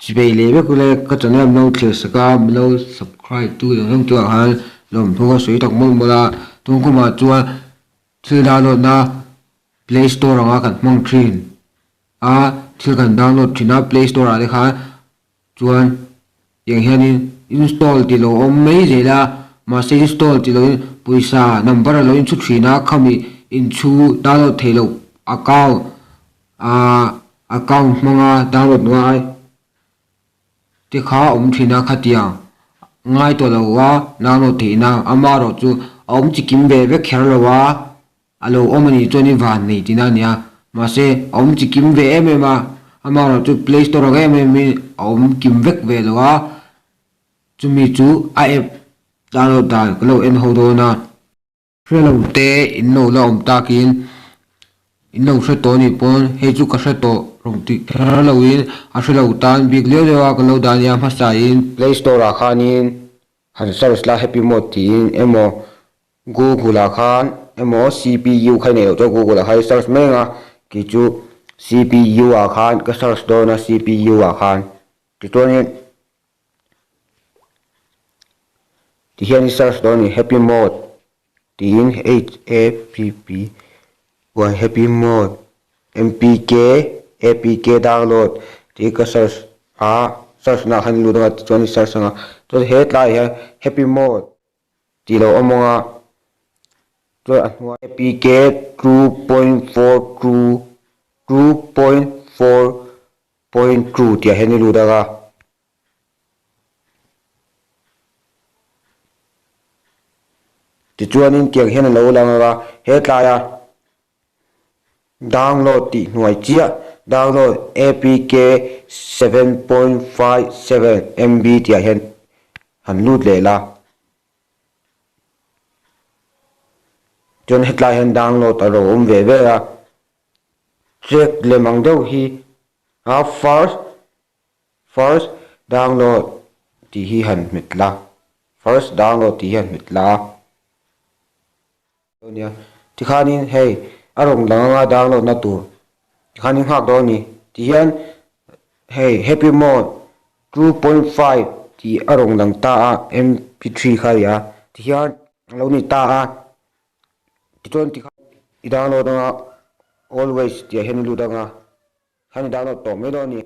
Chibei leh vek ule ka channel min lo thlir sak a, min lo subscribe tu zawng zawng chungah khan lawmthu ka sawi tak mawlh mawlh a, tun kumah chuan thil download na play store anga kan hmang thin a, thil kan download thin a play store ah te khan chuan tiang hianin install tih lo awm mai zel a, mahse install tih loin pawisa number a lo inchhu thin a, khami inchhu download theih loh account Ahh account hmanga download ngai te kha a awm thin a khatiang ngai tawh lo a download theihna amaherawh chu a awm chi kim ve vek kher lo a a lo awm a nih chuan i van nei tihna a nia mahse a awm chi kim ve em em a amaherawh chu play store ang em em in a awm kim vek ve lo a chumi chu a app download dan ka lo en ho dawn a. Hre lo te in lo la awm takin in lo hre tawh anih pawn hei chu ka hre tawh rawn tih kher lo in a hre lo tan bik liau liau a kan lo dah ania hmasa in. Play store ah khanin han search la happy mode tiin emaw google ah khan emaw cpu kha i neih loh chuan google ah khan i search mai ang a kei chu cpu ah khan ka search dawn a cpu ah khan tichuanin Tihian i search dawn a ni happy mode tiin h a p p y happy mode m p k a p k download tih ka search a search na ah khan i lut anga tichuan i search anga chuan hetlai ah hian happy mode tih lo awm anga chuan a hnuai apk 2.42 2.4 Point two tih ah hian i lut ang a. Tichuanin tiang hian a lo lang ang a, hetlai a download tih hnuai chiah download apk 7.57 MB tih ah hian han lut leh la. Chuan hetlai hian download a lo awm ve ve a. Track lem ang deuh hi a first first download tih hi han hmet la first download tih hi han hmet la nia tikhanin hei a rawn lang anga download na tur tikhanin nghak dawn a ni tihian hei happy mode 2.5 tih a rawn lang ta a mp3 kha a ni a tihian a lo ni ta a. Tichuan tikhan i download anga always tih ah hian i lut anga khan i download tawh mai dawn a ni.